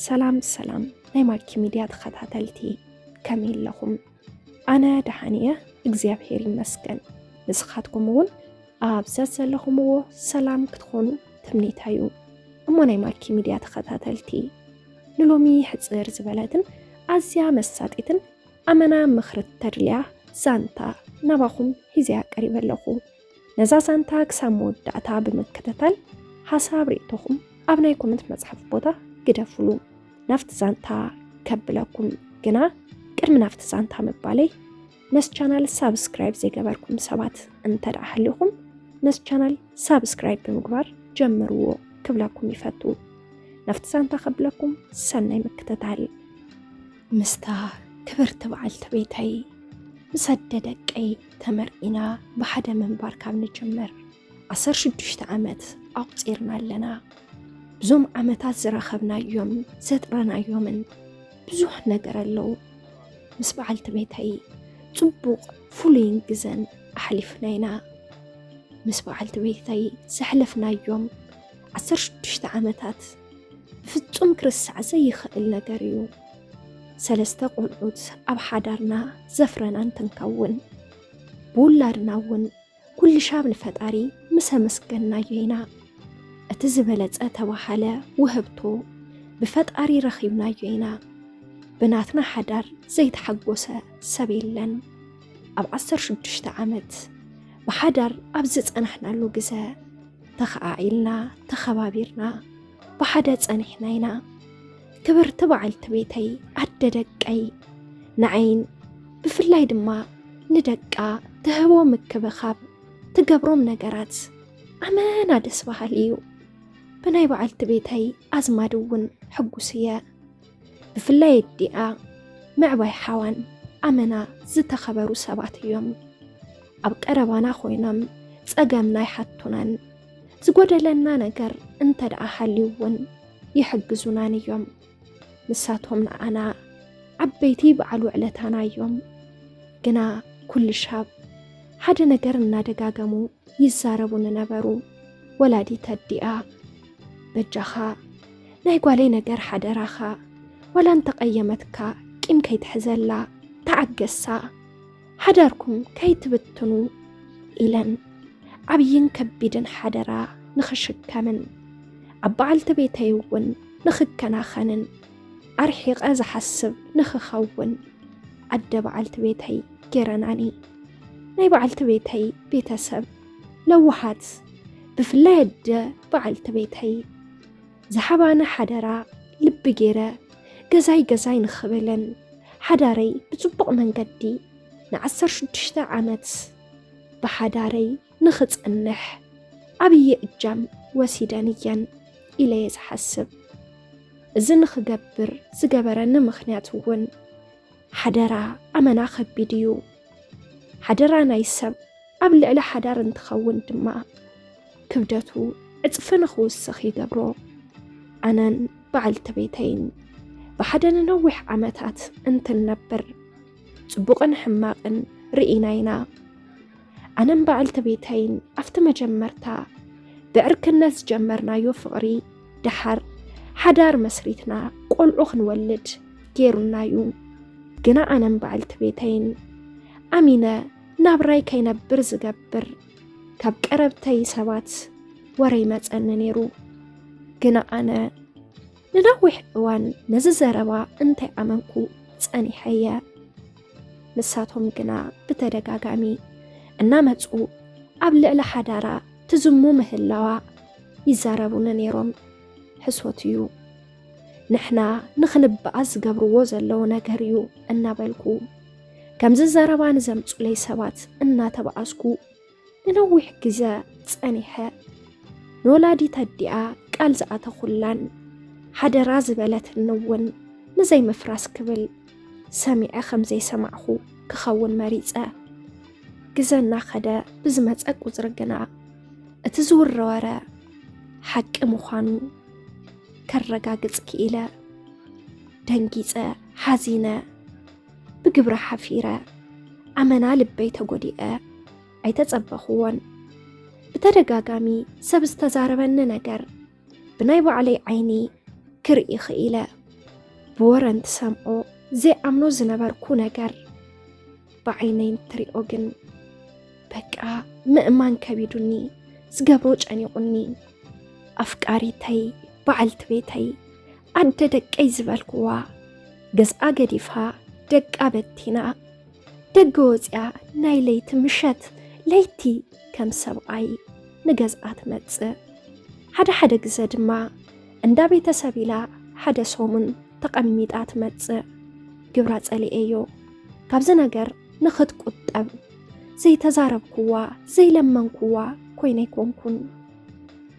ሰላም ሰላም ናይ ማኪ ሚድያ ተኸታተልቲ፣ ከመይ ኣለኹም? ኣነ ደሓን እየ፣ እግዚኣብሔር ይመስገን። ንስኻትኩም እውን ኣብ ዘዘለኹምዎ ሰላም ክትኾኑ ትምኒተይ እዩ። እሞ ናይ ማኪ ሚድያ ተኸታተልቲ፣ ንሎሚ ሕጽር ዝበለትን ኣዝያ መሳጢትን ኣመና ምኽሪ ተድልያ ዛንታ ናባኹም ሒዘያ ቀሪበ ኣለኹ። ነዛ ዛንታ ክሳብ መወዳእታ ብምክትታል፣ ሓሳብ ርእይቶኹም ኣብ ናይ ኮመንት መጽሓፍ ቦታ ግደፉሉ። ናብቲ ዛንታ ከብለኩም፣ ግና ቅድሚ ናብቲ ዛንታ ምባለይ፣ ነዚ ቻናል ሳብስክራይብ ዘይገበርኩም ሰባት እንተ ደኣ ሃሊኹም፣ ነዚ ቻናል ሳብስክራይብ ብምግባር ጀምርዎ ክብለኩም ይፈቱ። ናብቲ ዛንታ ከብለኩም፣ ሰናይ ምክትታል። ምስታ ክብርቲ በዓልቲ ቤተይ፣ ምስ ኣደ ደቀይ ተመርዒና ብሓደ ምንባር ካብ ንጅምር ዓሰርተ ሽዱሽተ ዓመት ኣቑጺርና ኣለና። ብዞም ዓመታት ዝረኸብናዮም ዘጥረናዮምን ብዙሕ ነገር ኣለዉ። ምስ በዓልቲ ቤተይ ጽቡቕ ፍሉይን ግዘን ኣሕሊፍና ኢና። ምስ በዓልቲ ቤተይ ዘሕለፍናዮም ዓሰርተ ሽዱሽተ ዓመታት ብፍጹም ክርስዕ ዘይኽእል ነገር እዩ። ሰለስተ ቆልዑት ኣብ ሓዳርና ዘፍረና እንትንከውን፣ ብውላድና እውን ኩልሻብ ንፈጣሪ ምስ ኣመስገንናዮ ኢና። እቲ ዝበለጸ ተባሃለ ውህብቶ ብፈጣሪ ረኺብናዮ ኢና። ብናትና ሓዳር ዘይተሓጎሰ ሰብ የለን። ኣብ ዓሰርተ ሽዱሽተ ዓመት ብሓዳር ኣብ ዝጸናሕናሉ ግዘ፣ ተኸኣኢልና፣ ተኸባቢርና፣ ብሓደ ጸኒሕና ኢና። ክብርቲ በዓልቲ ቤተይ፣ ኣደ ደቀይ፣ ንዓይን ብፍላይ ድማ ንደቃ ትህቦ ምክብኻብ፣ ትገብሮም ነገራት ኣመና ደስ በሃሊ እዩ። ብናይ በዓልቲ ቤተይ ኣዝማድ እውን ሕጉስ እየ። ብፍላይ ኣዲኣ ምዕባይ ሓዋን ኣመና ዝተኸበሩ ሰባት እዮም። ኣብ ቀረባና ኮይኖም ጸገምና ኣይሓቱናን፣ ዝጎደለና ነገር እንተ ደኣ ሃልዩ እውን ይሕግዙናን እዮም። ንሳቶም ንዓና ዓበይቲ በዓል ውዕለታና እዮም። ግና ኩሉ ሻብ ሓደ ነገር እናደጋገሙ ይዛረቡ ንነበሩ ወላዲት ኣዲኣ፣ በጃኻ ናይ ጓለይ ነገር ሓደራኻ፣ ዋላ እንተቐየመትካ ቂም ከይትሕዘላ፣ ተዓገሳ፣ ሓዳርኩም ከይትብትኑ ኢለን ዓብይን ከቢድን ሓደራ ንኽሽከምን ኣብ በዓልቲ ቤተይ እውን ንኽከናኸንን ኣርሒቐ ዝሓስብ ንኽኸውን ኣደ በዓልቲ ቤተይ ገይረናኒ። ናይ በዓልቲ ቤተይ ቤተሰብ ለዋሃት፣ ብፍላይ ኣደ በዓልቲ ቤተይ ዝሃባኒ ሓደራ ልቢ ገይረ ገዛይ ገዛይ ንኽብልን ሓዳረይ ብጽቡቕ መንገዲ ንዓሰርተ ሽዱሽተ ዓመት ብሓዳረይ ንኽጸንሕ ዓብዪ እጃም ወሲደን እየን ኢለ እየ ዝሓስብ። እዚ ንኽገብር ዝገበረኒ ምኽንያት እውን ሓደራ ኣመና ከቢድ እዩ። ሓደራ ናይ ሰብ ኣብ ልዕሊ ሓዳር እንትኸውን ድማ ክብደቱ ዕጽፊ ንኽውስኽ ይገብሮ። ኣነን በዓልቲ ቤተይን ብሓደ ንነዊሕ ዓመታት እንትንነብር ጽቡቕን ሕማቕን ርኢና ኢና። ኣነን በዓልቲ ቤተይን ኣብቲ መጀመርታ ብዕርክነት ዝጀመርናዮ ፍቕሪ፣ ደሓር ሓዳር መስሪትና ቆልዑ ክንወልድ ገይሩና እዩ። ግና ኣነን በዓልቲ ቤተይን ኣሚነ ናብራይ ከይነብር ዝገብር ካብ ቀረብተይ ሰባት ወረ ይመጸኒ ነይሩ። ግና ኣነ ንነዊሕ እዋን ነዚ ዘረባ እንተይኣመንኩ ጸኒሐ እየ። ንሳቶም ግና ብተደጋጋሚ እናመጹ ኣብ ልዕሊ ሓዳራ ትዝሙ ምህላዋ ይዛረቡኒ ነይሮም። ሕሶት እዩ። ንሕና ንኽንበኣስ ዝገብርዎ ዘለዉ ነገር እዩ እናበልኩ፣ ከምዚ ዘረባ ንዘምጹለይ ሰባት እናተበኣስኩ ንነዊሕ ግዘ ጸኒሐ። ንወላዲት ኣዲኣ ቃል ዝኣተኹላን ሓደራ ዝበለትኒ እውን ንዘይምፍራስ ክብል ሰሚዐ ከም ዘይሰማዕኹ ክኸውን መሪጸ። ግዘ እናኸደ ብዝመጸ ቁጽሪ ግና እቲ ዝውረ ወረ ሓቂ ምዃኑ ከረጋግጽ ክኢለ። ደንጊጸ፣ ሓዚነ፣ ብግብሪ ሓፊረ፣ ኣመና ልበይ ተጎዲኤ። ኣይተጸበኹዎን። ብተደጋጋሚ ሰብ ዝተዛረበኒ ነገር ብናይ ባዕለይ ዓይኒ ክርኢ ክኢለ። ብወረ እንትሰምዖ ዘይኣምኖ ዝነበርኩ ነገር ብዓይነይ እንትሪኦ ግን በቃ ምእማን ከቢዱኒ፣ ዝገብሮ ጨኒቑኒ። ኣፍቃሪተይ፣ በዓልቲ ቤተይ፣ ኣደ ደቀይ ዝበልክዋ ገዝኣ ገዲፋ ደቃ በቲና ደገ ወፂኣ ናይ ለይቲ ምሸት ለይቲ ከም ሰብኣይ ንገዝኣ ትመፅእ። ሓደ ሓደ ግዘ ድማ እንዳ ቤተሰብ ኢላ ሓደ ሰሙን ተቐሚጣ ትመፅእ። ግብራ ፀሊኤዮ። ካብዚ ነገር ንኽትቁጠብ ዘይተዛረብክዋ ዘይለመንክዋ ኮይነ ኣይኮንኩን።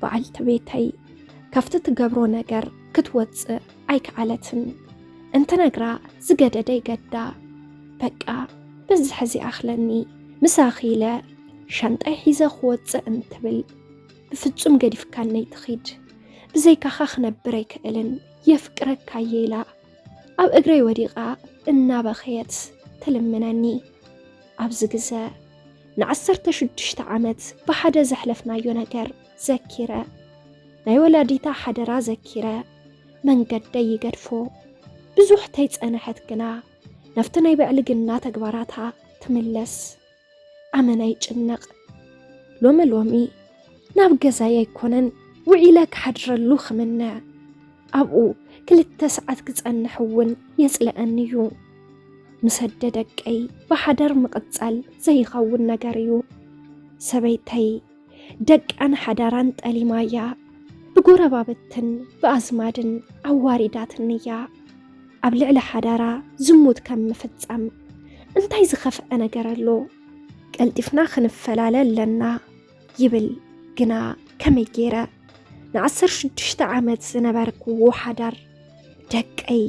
በዓልቲ ቤተይ ካብቲ ትገብሮ ነገር ክትወፅእ ኣይከኣለትን። እንትነግራ ዝገደደ ይገዳ። በቃ በዚ ሕዚ ኣኽለኒ፣ ምሳኺ ኢለ ሻንጣይ ሒዘ ክወፅእ እንትብል ብፍጹም ገዲፍካኒ ኣይትኺድ፣ ብዘይካኻ ክነብር ኣይክእልን፣ የፍቅረካ እየ ኢላ ኣብ እግረይ ወዲቓ እናበኸየት ትልምነኒ። ኣብዚ ግዘ ንዓሰርተ ሽዱሽተ ዓመት ብሓደ ዘሕለፍናዮ ነገር ዘኪረ፣ ናይ ወላዲታ ሓደራ ዘኪረ መንገደይ ይገድፎ። ብዙሕ ተይጸንሐት ግና ናብቲ ናይ ብዕልግና ተግባራታ ትምለስ። ኣመና ይጭነቕ። ሎሚ ሎሚ ናብ ገዛይ ኣይኮነን ውዒለ ክሓድረሉ ክምነ። ኣብኡ ክልተ ሰዓት ክጸንሕ እውን የጽልኣኒ እዩ። ምስ ኣደ ደቀይ ብሓዳር ምቕጻል ዘይኸውን ነገር እዩ። ሰበይተይ ደቃን ሓዳራን ጠሊማያ፣ ብጎረባብትን ብኣዝማድን ኣዋሪዳትንያ። ኣብ ልዕሊ ሓዳራ ዝሙት ከም ምፍጻም እንታይ ዝኸፍአ ነገር ኣሎ? ቀልጢፍና ክንፈላለ ኣለና ይብል። ግና ከመይ ገይረ? ንዓሰርተ ሽዱሽተ ዓመት ዝነበርክዎ ሓዳር፣ ደቀይ፣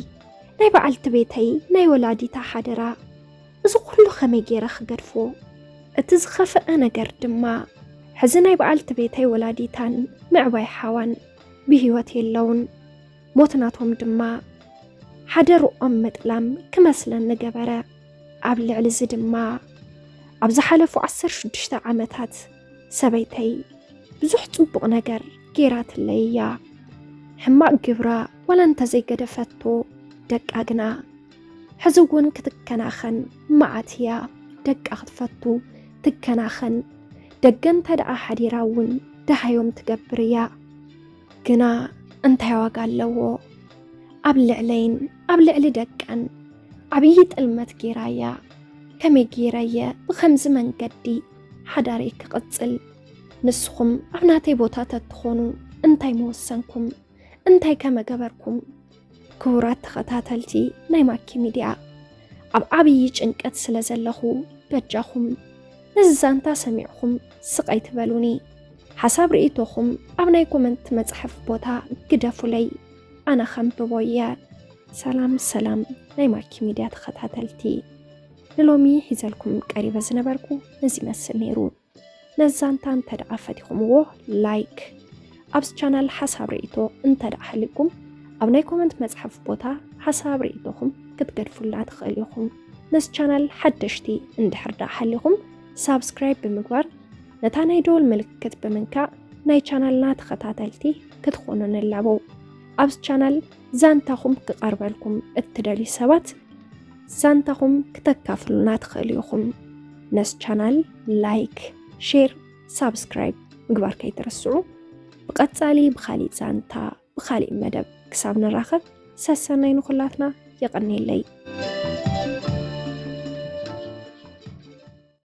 ናይ በዓልቲ ቤተይ ናይ ወላዲታ ሓደራ፣ እዚ ኩሉ ከመይ ገይረ ክገድፎ? እቲ ዝኸፍአ ነገር ድማ፣ ሕዚ ናይ በዓልቲ ቤተይ ወላዲታን ምዕባይ ሓዋን ብህይወት የለውን። ሞት ናቶም ድማ ሓደ ርኦም ምጥላም ክመስለኒ ገበረ። ኣብ ልዕሊ እዚ ድማ፣ ኣብ ዝሓለፉ ዓሰርተ ሽዱሽተ ዓመታት ሰበይተይ ብዙሕ ጽቡቕ ነገር ገይራትለይ እያ። ሕማቕ ግብራ ዋላ እንተዘይገደፈቶ፣ ደቃ ግና ሕዚ እውን ክትከናኸን መዓት እያ። ደቃ ክትፈቱ፣ ትከናኸን። ደገ እንተ ደኣ ሓዲራ እውን ደሃዮም ትገብር እያ። ግና እንታይ ዋጋ ኣለዎ? ኣብ ልዕለይን ኣብ ልዕሊ ደቀን ዓብዪ ጥልመት ገይራ እያ። ከመይ ገይረ እየ ብኸምዚ መንገዲ ሓዳረይ ክቕጽል? ንስኹም ኣብ ናተይ ቦታ ተትኾኑ እንታይ ምወሰንኩም? እንታይ ከመገበርኩም? ክቡራት ተኸታተልቲ ናይ ማኪ ሚድያ፣ ኣብ ዓብዪ ጭንቀት ስለ ዘለኹ በጃኹም ነዚ ዛንታ ሰሚዕኹም ስቕ ኣይትበሉኒ። ሓሳብ ርእይቶኹም ኣብ ናይ ኮመንት መጽሓፍ ቦታ ግደፉለይ፣ ኣነ ኸንብቦ እየ። ሰላም ሰላም ናይ ማኪ ሚድያ ተኸታተልቲ፣ ንሎሚ ሒዘልኩም ቀሪበ ዝነበርኩ ነዚ ይመስል ነይሩ። ነዚ ዛንታ እንተ ደኣ ፈቲኹምዎ ላይክ፣ ኣብዚ ቻናል ሓሳብ ርእይቶ እንተ ደኣ ሃልዩኩም ኣብ ናይ ኮመንት መጽሓፍ ቦታ ሓሳብ ርእይቶኹም ክትገድፉልና ትኽእሉ ኢኹም። ነዚ ቻናል ሓደሽቲ እንድሕር ደኣ ሃሊኹም ሳብስክራይብ ብምግባር ነታ ናይ ደወል ምልክት ብምንካእ ናይ ቻናልና ተኸታተልቲ ክትኾኑ ንላቦ። ኣብዚ ቻናል ዛንታኹም ክቐርበልኩም እትደልዩ ሰባት ዛንታኹም ክተካፍሉና ትኽእሉ ኢኹም። ነዚ ቻናል ላይክ፣ ሼር፣ ሳብስክራይብ ምግባር ከይትረስዑ። ብቐጻሊ ብኻሊእ ዛንታ ብኻሊእ መደብ ክሳብ ንራኸብ ሰሰናይ ንኹላትና። የቐንየለይ።